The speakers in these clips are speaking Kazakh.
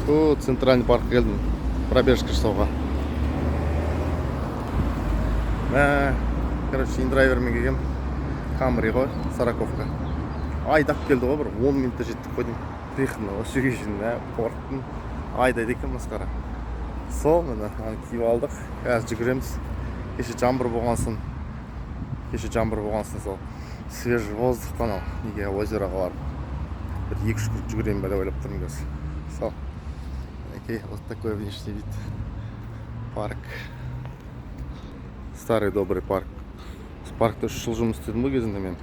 О, центральный паркқа келдім пробежка жасауға. Мә, короче, индрайвермен келгем. Камри ғой, сороковка. Айдап келді ғой, бір 10 минутта жеттік қой деймін. Приехал осы жерге шейін, мә, қорықтым. Айдайды екен, масқара. Сол, міне, аны киіп алдық. Қазір жүгіреміз. Кеше жаңбыр болған соң сол свежий воздух анау неге, озероға барып бір екі үш круг жүгірейін ба деп ойлап тұрмын қазір. Сол, мінекей, вот такой внешний вид. Парк, старый добрый парк. Осы паркта 3 жыл жұмыс істедім ғой кезінде. Мен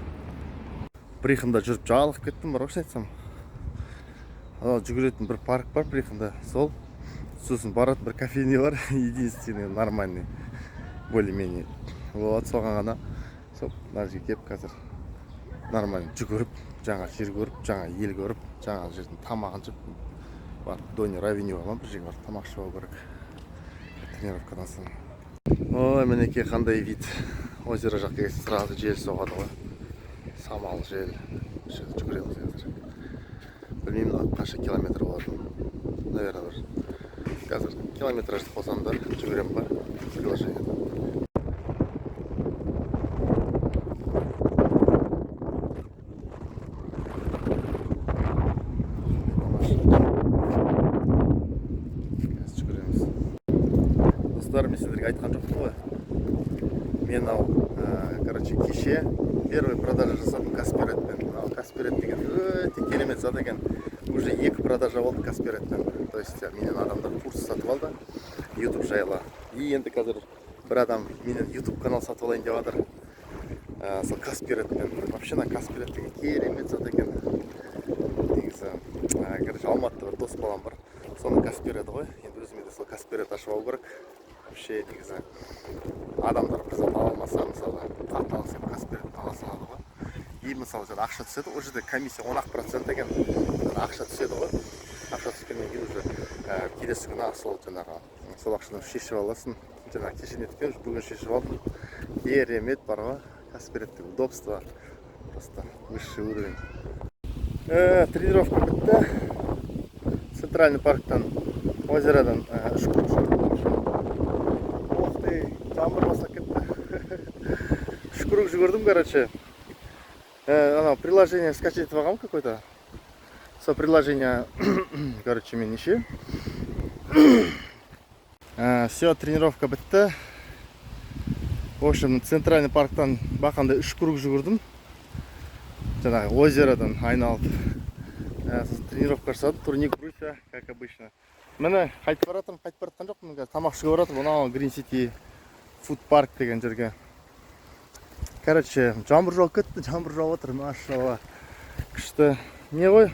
Приханда жүріп жалығып кеттім бар ғой, шын айтсам. Анау жүгіретін бір парк бар Приханда, сол. Сосын баратын бір кофейня бар, единственный нормальный более менее вот, соған ғана. Сол мына жерге келіп, қазір нормально жүгіріп, жаңа жер көріп, жаңа ел көріп, жаңа жердің тамағын жеп, барып Донер Авенюға ма, бір жерге барып тамақ ішіп алу керек тренировкадан соң. Ой, мінекей, қандай вид! Озеро жаққа келсең, сразу жел соғады ғой, самал жел. Осы жерде жүгіреміз қазір. Білмеймін, мына қанша километр болатынын. Наверное, бір қазір километражды қосамын да, жүгіремін ба приложениеда. Қазір жүгіреміз. Достар, мен сіздерге айтқан жоқпын ғой. Мен мынау, короче, кеше первый продажа жасадым Каспи Редпен. Мынау Каспи Ред деген өте керемет зат екен. Уже екі продажа болды Каспи Редпен. То есть менен адамдар курс сатып алды Ютуб жайлы. И енді қазір бір адам менен Ютуб канал сатып алайын деп жатыр сол Каспи Редпен. Вообще, мына Каспи Ред деген керемет зат екен негізі. Короче, Алматыда бір дос балам бар, соның Каспи Реді ғой. Енді өзіме де сол Каспи Ред ашып алу керек вообще негізі. Адамдар бір зат ала алмаса, мысалы, қатты алғысы келіп, Каспи Редтен ала салады ғой. И мысалы, жаңа ақша түседі, ол жерде комиссия 10 ақ процент екен. Жаңа ақша түседі ғой, ақша түскеннен кейін уже келесі күні сол жаңағы сол ақшаны шешіп аласың. Жаңағы кеше неткен, бүгін шешіп алдым. Керемет бар ғой, Каспи Редтің удобство просто высший уровень. Тренировка бітті. Центральный парктан, озеродан үш круг жүгірдім. Ух ты, жаңбыр бастап кетті. Үш круг жүгірдім, короче. Анау приложение скачать етіп алғанмын какой то сол приложение. Короче, мен неше, все, тренировка бітті. В общем, центральный парктан бақандай үш круг жүгірдім, жаңағы озеродан айналып. Сосын тренировка жасадым, турник, брусья, как обычно. Міне, қайтып бара жатырмын, қайтып бара жатқан жоқпын, қазір тамақ ішуге бара жатырмын мынау Грин Сити фуд парк деген жерге. Короче, жаңбыр жауып кетті, жаңбыр жауып жатыр, машалла, күшті. Не ғой,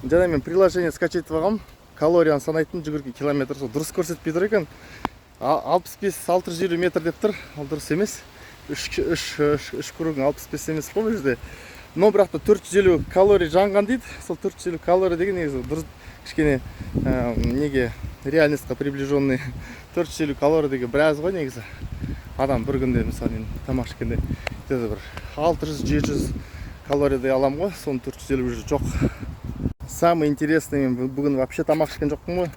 жаңа мен приложение скачать етіп алғанмын, калорияны санайтын, жүгірген километр. Сол дұрыс көрсетпей тұр екен. 65, 650 метр деп тұр, ол дұрыс емес. Үш кругың 65 емес қой бұл жерде. Но бірақ та 450 калорий жанған дейді. Сол 450 калорий деген негізі дұрыс, кішкене неге, реальностьқа приближенный. 450 калорий деген біраз ғой негізі. Адам бір күнде, мысалы, мен тамақ ішкенде где то бір 600-700 калориядай аламын ғой, соның 450 уже жоқ. Самый интересный, мен бүгін вообще тамақ ішкен жоқпын ғой,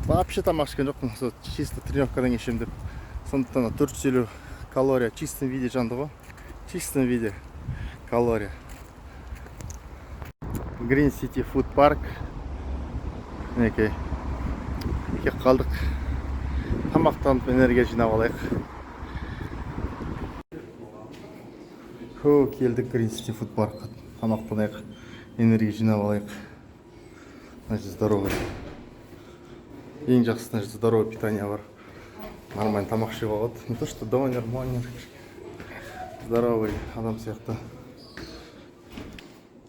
вообще тамақ ішкен жоқпын. Сол чисто тренировкадан кейін ішемін деп. Сондықтан 450 калория в чистом виде жанды ғой, в чистом виде калория. Green City Food Park, мінекей, келіп қалдық. Тамақтанып, энергия жинап алайық. Хо, келдік Green City Food Parkқа, тамақтанайық, энергия жинап алайық. Мына жерде здоровый, ең жақсысы, мына жерде здоровый питание бар, нормально тамақ ішуге болады. Не то что донер монер здоровый адам сияқты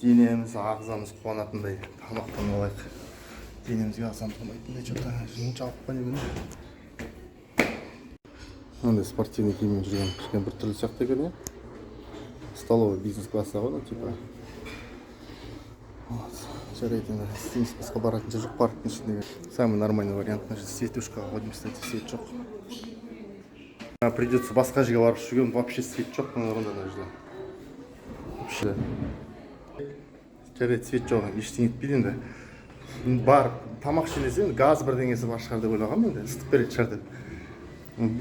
денеміз, ағзамыз қуанатындай тамақтанып алайық, денемізге ағзамыз қуанатындай. Че то жауып па, немене? Мынандай спортивный киіммен жүрген кішкене біртүрлі сияқты екен, иә. Столовый бизнес класста ғой, ну типа. Вот, жарайды, енді істейміз, басқа баратын жер жоқ парктың ішіндегі. Самый нормальный вариант. Мына жерде светушкаға қойдым, кстати, свет жоқ. Придется басқа жерге барып ішуге, вообще свет жоқ мына мына жерде вообще. Жарайды, свет жоқ, ештеңе етпейді енді. Барып тамақ ішейін десем, газ бірдеңесі бар шығар деп ойлағанмын енді, ысытып беретін шығар деп.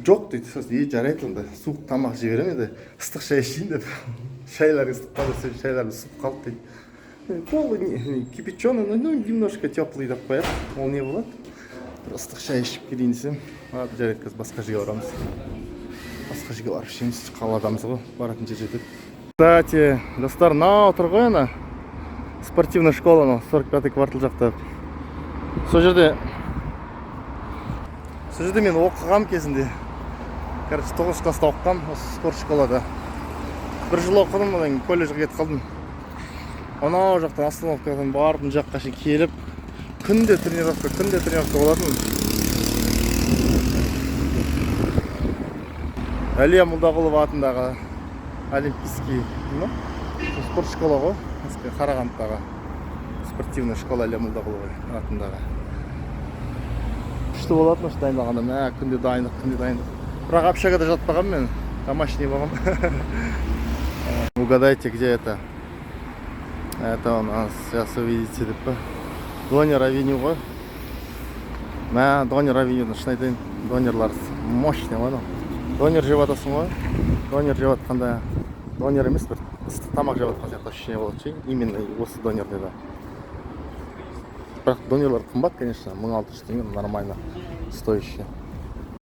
Жоқ дейді. Сосын е, жарайды онда, суық тамақ жей беремін енді, ыстық шай ішейін деп. Шайлар ыстық па десем, шайларым суып қалды дейді. Пол кипяченый, ну, немножко теплый деп қояды. Ол не болады? Бір ыстық шай ішіп келейін десем, ладно, жарайды, қазір басқа жерге барамыз. Басқа жерге барып ішеміз, қаладамыз ғой, баратын жер жетеді. Кстати, достар, мынау тұр ғой ана спортивная школа, анау 45 квартал жақта. Сол жерде мен оқығам кезінде. Короче, тоғызыншы класста оқығам осы спорт школада. Бір жыл оқыдым, одан кейін колледжге кетіп қалдым. Анау жақтан, остановкадан барып, мына жаққа шейін келіп, күнде тренировка, күнде тренировка болатын. Әлия Молдағұлова атындағы олимпийский, ну, спорт школа ғой, Қарағандыдағы спортивная школа Әлия Молдағұлова атындағы. Күшті болатын осы дайындалғанда, мә, күнде дайындық, күнде дайындық. Бірақ общагада жатпағанмын мен, домашний болғанмын. Угадайте, где это? Это у нас, сейчас увидите деп па, Донер Авеню ғой. Мә, Донер Авенюдің, шын айтайын, донерлар мощный ғой. Анау донер жеп жатасың ғой, донер жеп жатқанда донер емес, бір ыстық тамақ жеп жатқан сияқты ощущение болады ше, именно осы донерде да. Бірақ донерлар қымбат, конечно, 1600 теңге, нормально стоящий.